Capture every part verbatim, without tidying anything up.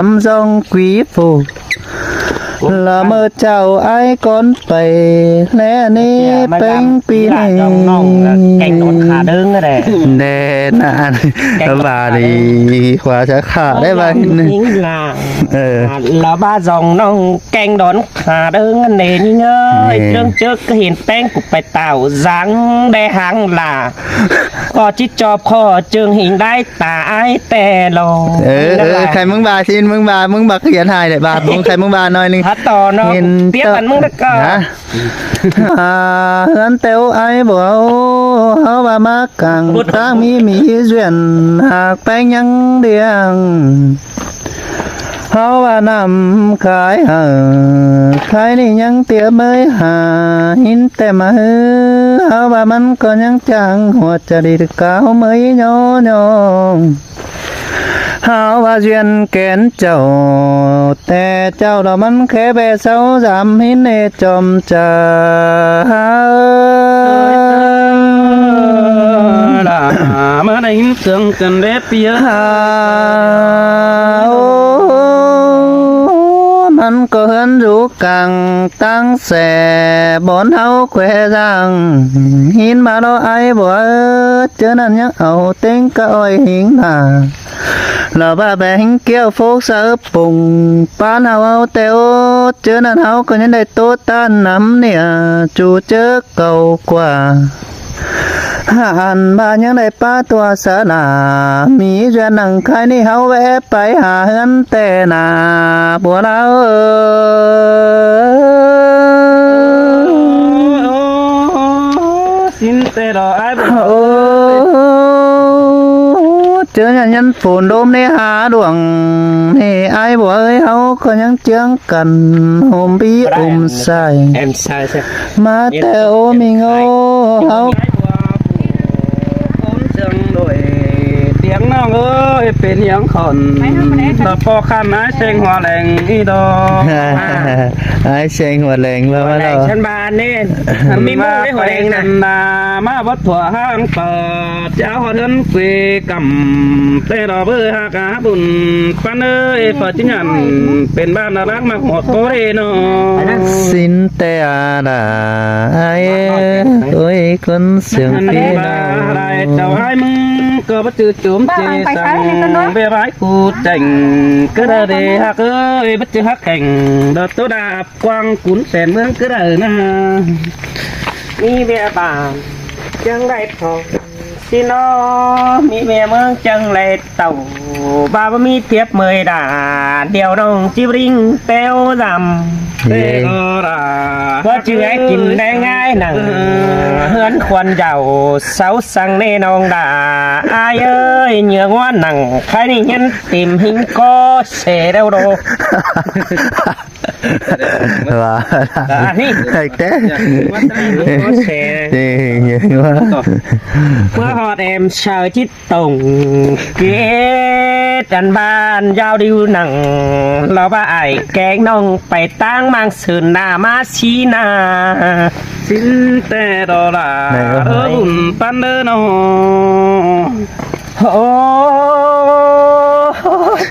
ꞌnăm dong quí phủ. Lỏ ꞌmự chảu ải cón pay, ꞌlé ꞌnị ꞌpéng pi ꞌnị. Keng đón khả đớng ꞌnị. Đe ꞌnặn. Keng đón khả đớng. Bà đi khóa chả khả đấy bà. Lỏ ꞌnị. Ờ. Lỏ ꞌva dong ꞌnọng keng đón khả đớng ꞌnị ꞌnị ꞌngới. Ê. ꞌChướng ꞌchớ ꞌcọ hên ꞌpéng ꞌcọ pay tảo dáng đe háng lả. ꞌCọ ꞌchí ꞌchọ ꞌcọ ꞌchương hên đảy ta ải ꞌtẹ lo. Ờ, ờ, khai ꞌmướng bà ꞌsịn, ꞌmướng bà, ꞌmướng bà ꞌcọ hên hả đảy bà, ꞌmướng khai ꞌmướng bà ꞌnọi ꞌnưng. Hả, ꞌtọ ꞌnọ. Hên tiếp ꞌtọ. Ăn ꞌmướng đa ꞌcọ. Hả? À, ꞌhướn ꞌtẹ ú ải bua, ꞌháu ꞌva ꞌmá cang ꞌtáng ꞌmí ꞌmí duyên, ꞌhặc ꞌpéng ꞌnhắng điêng. ꞌHáu ꞌva ꞌnặm khai hảư, khai ꞌnị ꞌnhắng tiêm ꞌmới hả, hên ꞌtẹ ꞌmá ꞌhứ. ꞌHáu ꞌva ꞌmắn ꞌcọ ꞌnhắng chắng ꞌhuột chả đi cáo ꞌmới ꞌnhó ꞌnhó. ꞌHáu ꞌva duyên kén chảu, ꞌtẹ chảu lỏ ꞌmắn khé ꞌvẹ sáu dăm hên ꞌnê chom chả. Lả ꞌmá đảy hên ꞌsướng cơn đếp ꞌpi ꞌhứ. Hả, ơ, ꞌmắn ꞌcọ ꞌhướn dú cang ꞌtáng sẻ bón ꞌháu ꞌqué dang. Hên ꞌmá lo ải bua, ꞌchớ ꞌnặn ꞌnhắng au ꞌtếng cá ỏi hên nả. Lỏ ꞌva béng kiêu phốc sáư pung, ꞌpán ꞌháu ꞌháu ꞌtẹ ú, ꞌchớ ꞌnặn ꞌháu ꞌcọ ꞌnhắng đảy ꞌtố ꞌtan ꞌnặm ꞌnị, ꞌchu ꞌchớ cau ꞌquá. Hả, ăn ꞌva ꞌnhắng đảy ꞌpá tua sa lả, ꞌmí duyên nẳng khai ꞌnị ꞌháu ꞌvẹ pay hả ꞌhướn ꞌtẹ nả, bua ꞌlạ ơ. Sín ꞌtẹ lo ải bua. Ơ, ꞌchớ ꞌnhắng ꞌnhắng phôn ꞌlốm ꞌnị hả đuống ꞌnị ải bua ơi, ꞌháu ꞌcọ ꞌnhắng ꞌchương căn ôm ꞌpi ôm sai. Em sai sai. ꞌMá ꞌtẹ ố ꞌmí ngô ꞌháu. Ôm ꞌsướng đuổi tiếng ꞌnọng ơi, pên hiếng khỏn. Lỏ ꞌpo khăn ải seng hua leng ꞌnị đo. Ải seng hua leng ꞌva ꞌmá lo. Săn ba ꞌnị. ꞌMí ꞌmá ꞌmá hua leng ꞌnạ. ꞋMá bót thua háng pă, chảu hua ꞌhướn quê căm. ꞌTẹ lo báu hák cá bun. ꞌPắn ơi, phó chính nhận, pên ꞌvan lả lác ꞌmặc ꞌhọt ꞌcọ đi ꞌnọ. Sín ꞌtẹ a đà ải ơi, ꞌcốn sương ꞌpi ꞌnọng. Đảy chảu ải ꞌmứng ꞌcọ báu ꞌchư chốm chê săng, bê bái cu chẻng, ꞌcứ đa đi hák ơi, báu ꞌchư hák kẻng, đa ꞌtố đa ắp quang cún sẻn ꞌmướng ꞌcứ đaư ꞌnạ. ꞌMí bia bản chướng đảy thọ. Xin nó ꞌmí bia ꞌmướng chướng đảy tảu. Ba báu ꞌmí thiếp ꞌmơi đa, điêu ꞌnọng ꞌchí ꞌvinh téo dăm. Báu ꞌchư ải kin đảy ꞌngai nẳng ꞌhướn khuôn dảo sáu săng ꞌnê ꞌnọng đa. Ải ơi, nhựa ngoan nẳng khai ꞌnị ꞌnhắng tìm ꞌhính có sẻ đâu đâu. Wa. Ani. Ai té. Có sẻ. Thì nhiều quá. Báu ꞌhọt em saư ꞌchí tông kết ăn ꞌvan giao điêu nẳng lo ba ai kéng ꞌnọng pay ꞌtáng ꞌmáng sưn ꞌna ꞌmá sí ꞌna. Xin té đó là ơ bùn ꞌpắn đơ nó. Ô,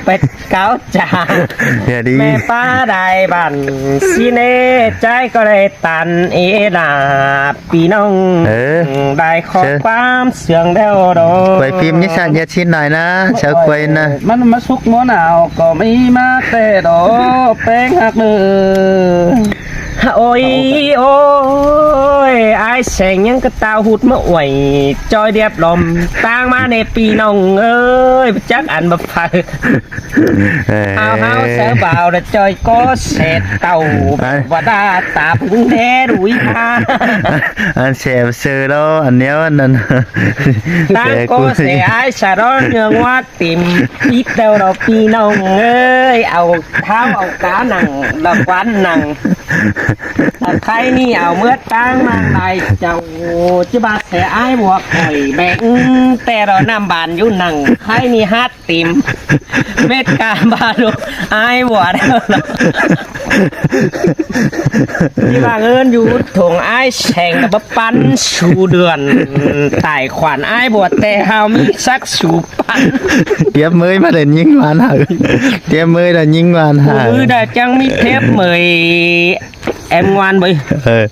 pét cáo chả. Mẹ ꞌpá đài bản xin ê, ꞌchái ꞌcọ đảy tản ê đà ꞌpi ꞌnọng. Đảy khót ꞌquám sương đeo đó. Quay phim nhất sạn nhất xin đài ná, chào quay ná. Mắn ꞌmá súc múa nào có mấy má té đó, péng hạc đơ. Ôi, ôi, ải seng ꞌnhắng ꞌcọ tao ꞌhụt ꞌmá uối, ꞌchoi điệp lom ꞌtáng ꞌmá ꞌnê ꞌpi ꞌnọng ơi, chắc ăn ꞌmá phaư. Hao hao sáư bào là ꞌchoi có sẻ tàu, ꞌva đa tạp ꞌhung đé đuổi ha. Ăn sẻ sơ đó, ăn néo ăn ăn. ꞌTáng có sẻ ải sa đó nhường hoa tìm ít đâu đó ꞌpi ꞌnọng ơi, au tháo au cá nẳng, là quán nẳng. Là khai ꞌnị au ꞌmứa ꞌtáng ꞌmáng lai chảu, ꞌchí ba sẻ ải bua khỏi béng, té đó ꞌnặm bản dú nẳng, khai ꞌnị hát tìm. Mết ca ba đô, ải bua đéo. ꞌChí ba ơn dú thùng ải seng là báu ꞌpắn su đươn, tài khoản ải bua té hao ꞌmí sắc su ꞌpắn. Tiếp mới mà đến những món hả? Tiếp Ơi, đã nhìn ngoan hả? Ôi, đã chẳng mi thép mời. Em ngoan bơi. Ờ,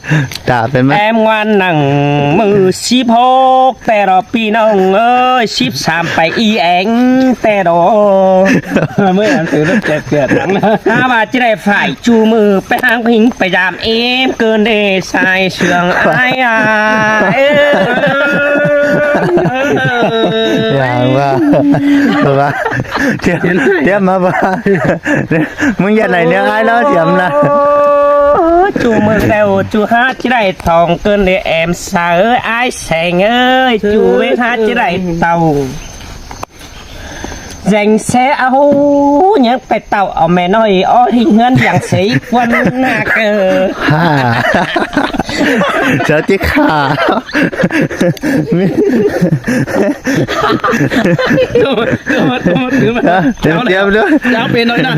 đã bên mắt. Em ngoan nẳng mười síp hốc, té đó pi nông ơi, síp sám pay i eng, té đó. Mới ăn từ lớp chẹt chẹt lắm. Há bà chứ này phải chu mưa, pay hang pay hính pay dám em, cơn đê sai sương ai à. Ê. Dạ, vâng. Vâng. Tiếp, tiếp mà bà. Mưng dạo này nếu ai lo thiểm là. Chu mưa đeo chu hát chứ này thòng cơn đê em sa ơi, ai seng ơi, chu với hát chứ này tàu. Dành xe áo nhớ phải tàu ở mẹ nói ó thì ngân dàng xe quân nạc. Hả? Cháu chứ khả. Tiếp, tiếp, tiếp, tiếp. Cháu này. Cháu, cháu bên nói nè.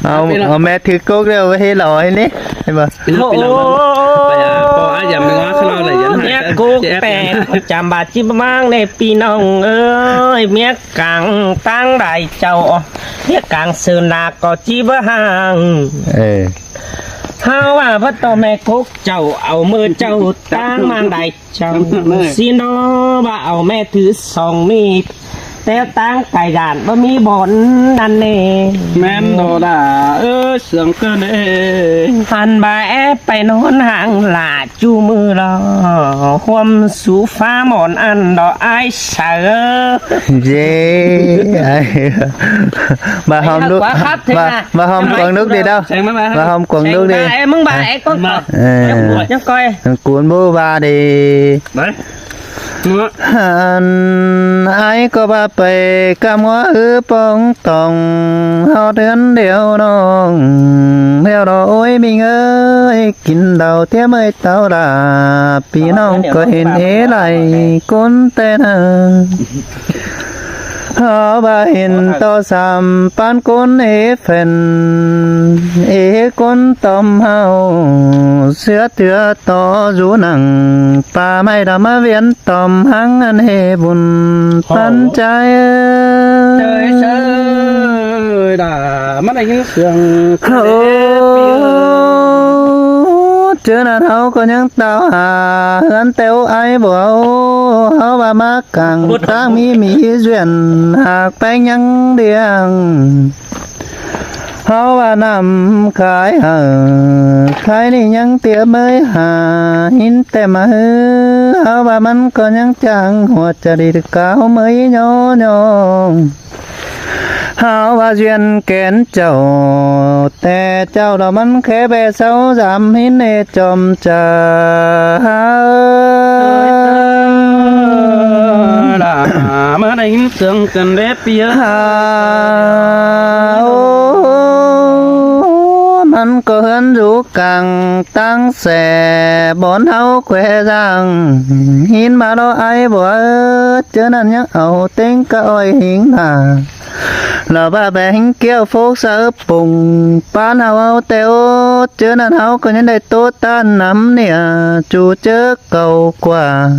Ờ, bên nói. Ờ, mẹ thứ cốc đây, với hê lò hê nế. Hê bà. Bên nói, bên nói. Ôi. Bây giờ, cô ai dám nói cái lo này, dám hại. Mẹ cô bé, chăm bà chứ mang nè, pi nông ơi, mẹ cẳng tăng đại châu, mẹ cẳng sư nà có chi bơ hàng. Ê. Háo à, bắt tỏ mẹ cốc châu, áo mơ châu, tăng mang đại châu. Xin đó, bà áo mẹ thứ song mi. Té táng cải giản bơ mi bón ăn nê. Mén đó đã ơ sướng cơn ê. Ăn bà é pay nón hàng lạ chu mưa lo. Hôm sú phá món ăn đó ai sợ. Dê, ai. Bà Hòm đúc, bà, bà Hòm quảng đúc đi đâu? Bà Hòm quảng đúc đi. Bà é mưng bà é có. Ờ. Nhớ coi. Cuốn bố bà đi. Đấy. Ăn ai có ba pay cam ngó hứ pong tòng hao đơn đeo nong. Đeo đó ôi mình ơi, kín đầu thiếp ơi tao đã, pi nong có hên ế lại cốn tên à. Háo ba hên to sám pán cốn ế phèn, ế cốn tòm hao, sứa tứa to dú nẳng, pa mai đá má viến tòm hăng ăn hê bùn pán trái. Trời ơi, đã mất anh sương. Ơ, chứ nà háo có những tao hà, hướn téo ai bảo, háo ba má cẳng, táng mi mi duyên, hạc pay nhăng điang. Háo ba năm khai hở, khai ni nhăng tiệp mới hà, hín tè mà hư, háo ba mắn có nhăng chàng, hua chả đi được cáo mới nhó nhó. Háo ba duyên kén chầu, tè chầu đó mắn khé bè sáu dám hín nê chòm chà. Đã, mà đánh sương cần đếp yớ. Háo, mắn có hướn rú căng tăng xe, bón háo khỏe giang. Hín mà đó ai bó ớt, chớ năn nhắc ẩu tính cả oi hính nà. Lỏ ba beng kiêu phốc sớ pùng, pán háo háo téo, chớ năn háo có nhân đại tốt tan nắm nịa, chú chớ cầu quả.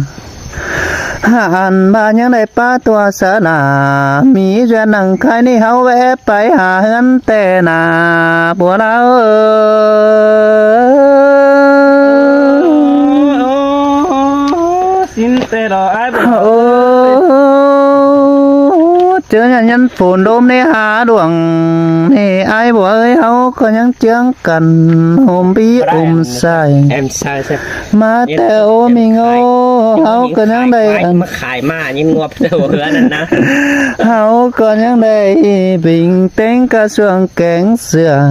Hẳn ba nhân đại pá tua sớ là, mí duyên nặng khai ni háo vẽ pay hà hướn tè nà, bùa đáo ơi. Xin tê đó ai bảo. Ơ, chớ nhà nhân phồn đốm nê há đuảng nê ai bảo ơi háo có những chướng cần hôm bí ôm sai. Em sai xem. Mà tè ô mình ô háo có những đây ăn. Mà khai mà nhìn ngọp tê ô hứa nè. Háo có những đây bình tĩnh cả xuồng kén sửa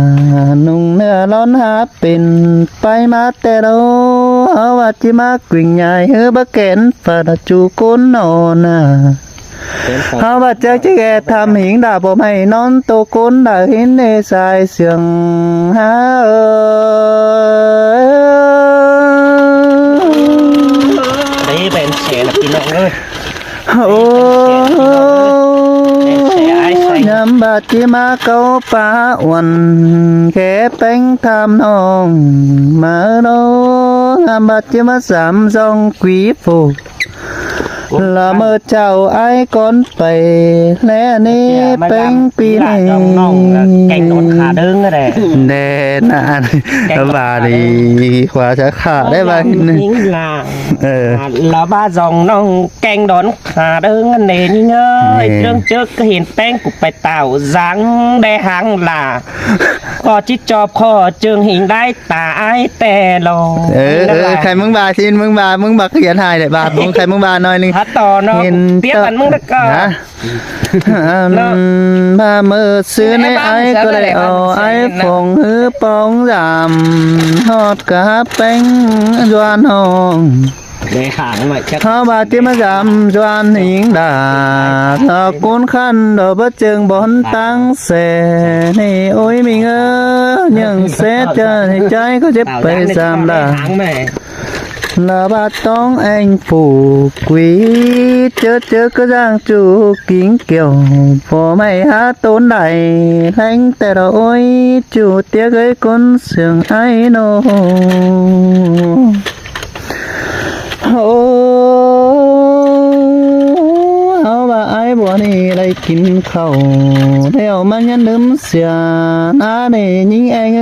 nung nè lón há pên pay mát tè đâu háo và chi mát quỳnh nhai hứa bác kén và đã chu cốn nọ nà. Háo và chắc chứ ghe tham hính đã bộ mày non tô cốn đã hín nê sai sương há ơi. Đấy, bèn xe là pin nọ ơi. Ô, nhắm bát chi má câu pá uẩn, khé péng tham nong, mà đô, nhắm bát chi má sám dòng quý phủ. Lỏ ꞌmự chảu ải cón pay ꞌlé ꞌnị, péng pi ꞌnị. Keng đón khả đớng đe. Đe ꞌnặn. Ba đi, khóa chả khả đe ba. Lỏ ba dong ꞌnọng keng đón khả đớng đe ꞌnị ơi. Đớng ꞌchớ ꞌcọ hên péng ꞌcọ pay tảo dáng đe háng lả. ꞌCọ ꞌchí ꞌchọ ꞌcọ ꞌchương hính đảy ta ải ꞌtẹ lo. Khay ꞌmứng ba ꞌsịn, ꞌmứng ba, ꞌmứng ba ꞌcọ hên hảư đảy ba, ꞌmứng khay ꞌmứng ba ꞌnọi ꞌnưng. Hả, tó ꞌnọ. Hên tiếp tó ăn ꞌmứng đa ꞌcọ. Hả? Ba ꞌmự ꞌsứ ꞌnị ải ꞌcọ đảy au ải phông ꞌhứ pong dăm ꞌhọt cá péng Doan ꞌhọng. Hảư ba ꞌchí ꞌmá dăm Doan hính đa, ꞌcốn khăn đỏ bớt ꞌchương bón ꞌtáng se ꞌnị. Ôi ꞌmí ꞌngớ, ꞌnhắng se ꞌchớ ꞌnị ꞌchái ꞌcọ chếp pay dăm đa. Lỏ ba tóng eng phủ quí, ꞌchớ ꞌchớ ꞌcọ ꞌdáng ꞌchu kính kiẻo, phua ꞌmạy hák ꞌtốn đảy ꞌlẹng ꞌtẹ đỏ. Ôi ꞌchu tiếc ới ꞌcốn sương ải ꞌnọ. Ô, hảư ba ải bua ꞌnị đảy kin khảu ꞌlẹo ꞌmắn ꞌnhắng ꞌlứm sia ꞌnị ꞌnhính eng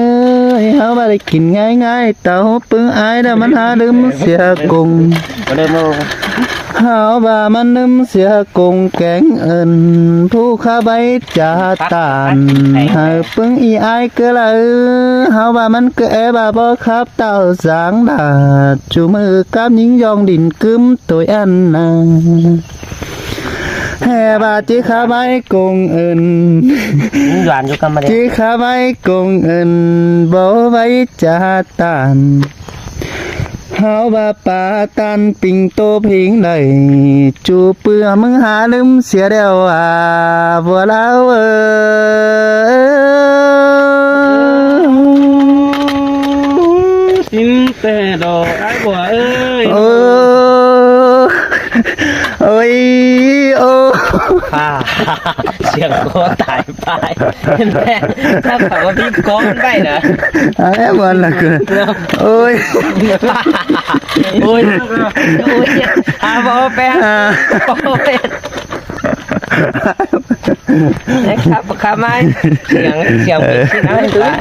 ơi. Hảư ba đảy kin ꞌngai ꞌngai tảu ꞌpứng ải đa ꞌmắn hák ꞌlứm sia cúng. Hảư ba ꞌmắn ꞌlứm sia cúng kéng ơn, phủ khắp ải chả tản hảư ꞌpứng ꞌi ải ꞌcứ đaư. Hảư ba ꞌmắn ꞌcứ é ba bók khắp tảo dáng đa, ꞌchu ꞌmự cắp ꞌnhính dong đin ꞌcứm ꞌtội ăn ꞌnạ. Hảư ba ꞌchí khắp ải cúng ơn. ꞌChí khắp ải cúng ơn, báu ꞌvạy chả tản. Hảư ba pá tản pính ꞌtô phính đảy, ꞌchu ꞌpưa ꞌmứng hák ꞌlứm sia đeo a, bua ꞌláo ơ. Ôi, ôi, ô. À, siêng ꞌcọ tai ꞌpai. Chắc phải có bíp có ꞌvạy đa. À, em buôn là cứ. Ôi. Ôi. Ôi. À, bố bé. À. Bố bé. Khắp, khắp mai. Siêng, siêng. Ờ.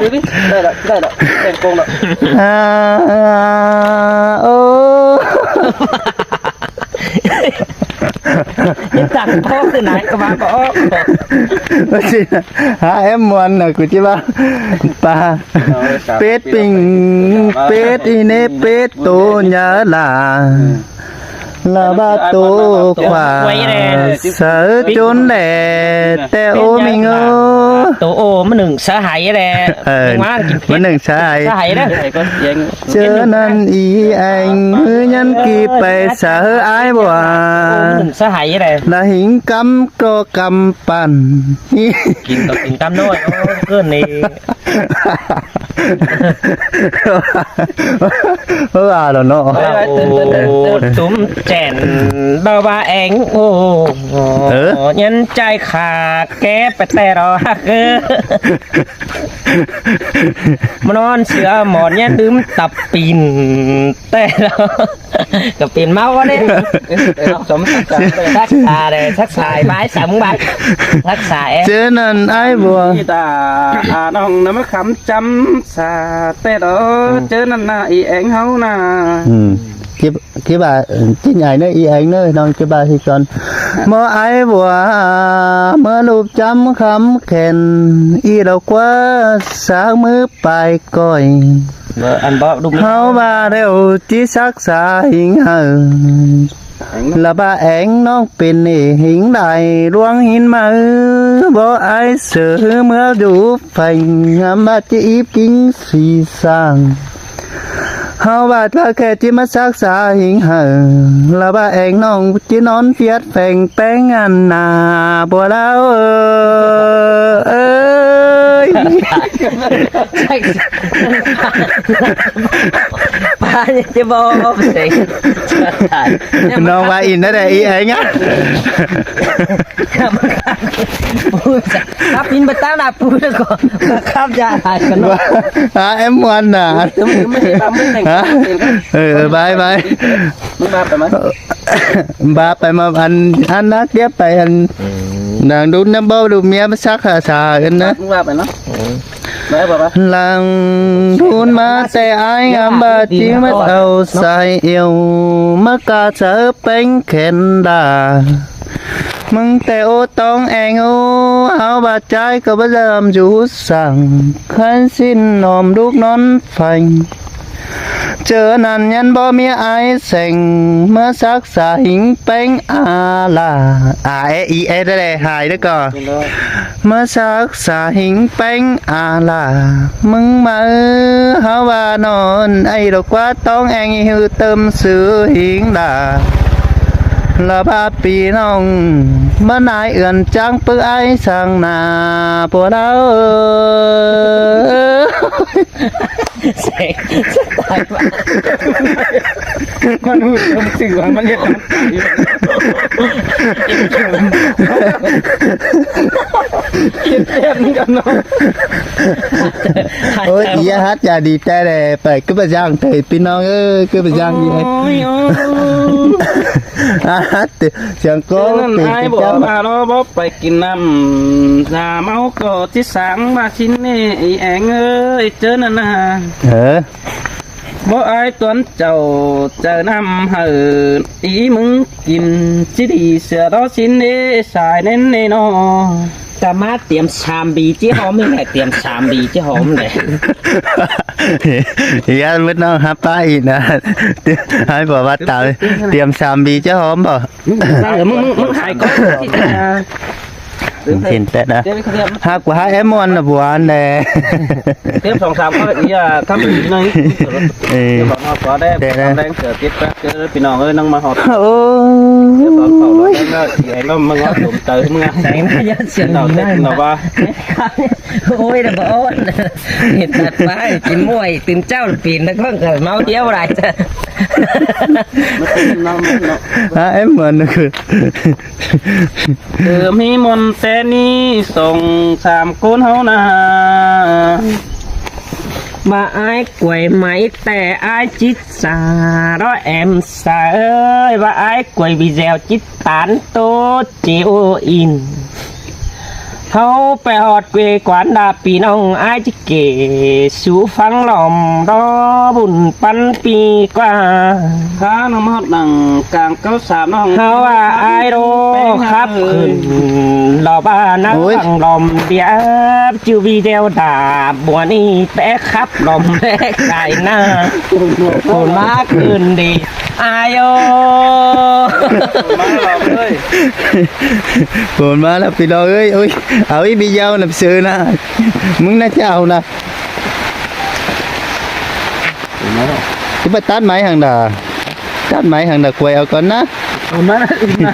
Bíp, bíp, bíp. Đây rồi, đây rồi. Em công rồi. À, à, ô. Tặng có cái này, cái ba có. Hả, em muốn là của chị ba. Ba. Pết bình, pết y nê, pết tô nhớ là. Là ba tô khóa. Sớ chốn đẻ, tẹ ô mình ơ. Tô ô, ꞌmắn ꞌnưng sớ hảư đe. Ờ, ꞌmắn ꞌnưng sớ hảư. Sớ hảư đe. ꞌChớ ꞌnặn ꞌi eng ꞌhứ ꞌnhắng ꞌkí pay sớ ải bua. Ô, ꞌmắn ꞌnưng sớ hảư đe. Là hính cắm ꞌcọ cắm păn. Kin ꞌcọ kin cắm ꞌnọi, ô, ꞌcứn ꞌnị. Ơ, à, đó nó. Ô, túm chẻn, đa ba eng, ô. Ờ? ꞌNhắng ꞌchái khả ké pay ꞌtẹ đỏ hák ơ. ꞌMắn ꞌnón sia mòn ꞌnhắng ꞌlứm tặp pin ꞌtẹ đỏ. Cặp pin máu quá đấy. Sắc xa đe, sắc xa, bái sắm bái. Sắc xa em. ꞌChớ ꞌnặn ải bua. Ta, à, ꞌnọng ꞌnặn ꞌmá khắm chăm xa ꞌtẹ đỏ. Ừ. ꞌChớ ꞌnặn ꞌnạ, ꞌi eng hảư ꞌnạ. Ừ. Kí, kí ba, ꞌchí nhảy ꞌnớ, ꞌi eng ꞌnớ, ꞌnọng kí ba ꞌchí chon. ꞌMớ ải bua, ꞌmớ ꞌlụp chăm khắm khen, ꞌi đao ꞌquá, sák ꞌmứ pay ꞌcoi. Hảư ba đeo ꞌchí sắc xa hính hảư. Là ba eng ꞌnọng pên ê hính đảy ꞌluống hính máư. Báu ải sớ ꞌmứa dú phèng ngắm ba ꞌchí íp kính sí sang. Hảư ba ꞌchá khe ꞌchí ꞌmá sắc xa hính hảư. Là ba eng ꞌnọng ꞌchí ꞌnón phiết phèng péng ăn ꞌnạ bua ꞌláo ơ. Ơi. Pá ꞌnhá ꞌchí bók ꞌsướng. ꞌNọng ꞌva in ꞌnặn đé, ꞌí eng á. Khắp in bát ꞌtáng ꞌnạ pú ꞌnớ ꞌcọ. Khắp dá lai căn ꞌnọng. À, em ꞌmuôn ꞌnạ. Hả? Ừ, bái, bái. ꞌMá pay ꞌmá ăn, ăn ꞌnắc điếp pay ăn. Đang đun ꞌnặm báu đu ꞌmía ꞌmá sắc hả sa ăn ꞌnớ. ꞌMá pay ꞌnớ. Đang đun ꞌmá ꞌtẹ ải ngắm ꞌva ꞌchí ꞌmá au sai iu ꞌmá ca ꞌsớ ꞌpéng khen đa. ꞌMứng ꞌtẹ ố ꞌtóng eng ố, háo ꞌva ꞌchái ꞌcọ báu dám dú săng, khăn ꞌsịn ꞌnọm đúc ꞌnón phanh. ꞌChớ ꞌnặn ꞌnhắng báu ꞌmí ải seng, ꞌmá sắc sa hính ꞌpéng a la. À, é, í, é, đé, đé, hai đé ꞌcọ. ꞌMá sắc sa hính ꞌpéng a la. ꞌMứng ꞌmá ư, háo ꞌva ꞌnọn, ải độc ꞌquá ꞌtóng eng ꞌhụ tơm sư hính đa. ꞌLa ꞌva ꞌpi ꞌnọng, ꞌmá nái ươn ꞌcháng pứ ải sang nả pua đáo. Seng, seng tai ꞌva. ꞌMắn ꞌhụ tơm sư ꞌva ꞌmắn ꞌdệt ꞌnặn. ꞌDệt ꞌdệt ꞌnặn ꞌnọ. Ôi, dí hắt dả đi ꞌtẹ đé, pay ꞌcứ ꞌva dáng ꞌtẹ ꞌpi ꞌnọng ơi, ꞌcứ ꞌva dáng đi. Ôi, ôi. À, hắt, siêng ꞌcọ, ꞌchớ ꞌnặn ꞌpi ai ꞌchớ bók ꞌchớ. ꞌVa ꞌnọ bók pay kin ꞌnặm, dá ꞌmáu ꞌcọ ꞌchí sáng ꞌva ꞌsịn ꞌnị, ꞌí eng ơi, ꞌchớ ꞌnặn ꞌnạ. Ờ. Bók ải tuan chảu, chaư ꞌnặm hảư, ꞌí ꞌmứng kin, ꞌchí đi sửa đó ꞌsịn ꞌnị, sai ꞌnến ꞌnị ꞌnọ. Ta ꞌmá tiêm sam bi ꞌchí hóm ꞌnị đé, tiêm sam bi ꞌchí hóm đé. Dá mứt ꞌnọng hắp ꞌpá ꞌnị ꞌnạ. Ải bók ꞌva ta tiêm sam bi ꞌchí hóm báu. Ơ, ꞌmứng, ꞌmứng, ꞌmứng hai ꞌcọ. ꞌMứng xin ꞌtẹ ꞌnạ. Hák ꞌva hák em ꞌmuôn ꞌnạ bua ꞌnị. Tiêm song sam ꞌcọ ꞌnị, à, khắp ꞌnị ꞌnị. Ê. Tiêm song sam ꞌcọ đé. ꞌTẹ ꞌnạ. Đen sửa tiết ꞌpéng ꞌchớ ꞌpi ꞌnọng ơi ꞌnăng ꞌmá ꞌhọt. Ôi. Tiêm song sam ꞌcọ đen ꞌnị, ꞌí eng ꞌnọng ꞌmá ngó tủm tơi ꞌmá ngó. Seng ꞌnạ, ꞌsướng ꞌnị ꞌnạ. ꞋNọng ꞌtếc ꞌnọng ꞌva. Ôi, đa báu ôn. Hên tặc ꞌva, kin ꞌmuôn, tứm ꞌchạu pên, ꞌnạ ꞌcọ ꞌcọ ꞌmáu hiếu lai. À, em ꞌmuôn ꞌnạ ꞌcọ. Tơm ꞌhí ꞌmuôn ꞌtẹ ꞌnị song sam ꞌcốn ꞌháu ꞌnạ. ꞌVa ải quay máy ꞌtẹ ải chít sa đó em sa ơi, ꞌva ải quay video chít tán ꞌtố chiếu in. ꞌHáu pay ꞌhọt quê quán đa ꞌpi ꞌnọng ải chít kể sú phắng lỏm đó bun ꞌpắn ꞌpi ꞌquá. Khá ꞌnọng ꞌmá ꞌhọt nẳng cang cáu sam ꞌnọng. ꞌHáu ꞌva ải đô khắp khửn lỏ ꞌva ꞌnăng phắng lỏm điếp chứ video đa bua ꞌnị pé khắp lỏm pé cai ꞌnạ. Phôn ꞌmá khửn đi. Ai ô. Phôn ꞌmá ꞌlẹo ꞌpi ꞌnọng ơi. Ôi, au ꞌí video ꞌnặm sư ꞌnạ. ꞌMứng ꞌnạ chảu ꞌnạ. Chứ ꞌva tắt máy hăng đa. Tắt máy hăng đa quay au ꞌcọn ꞌnạ.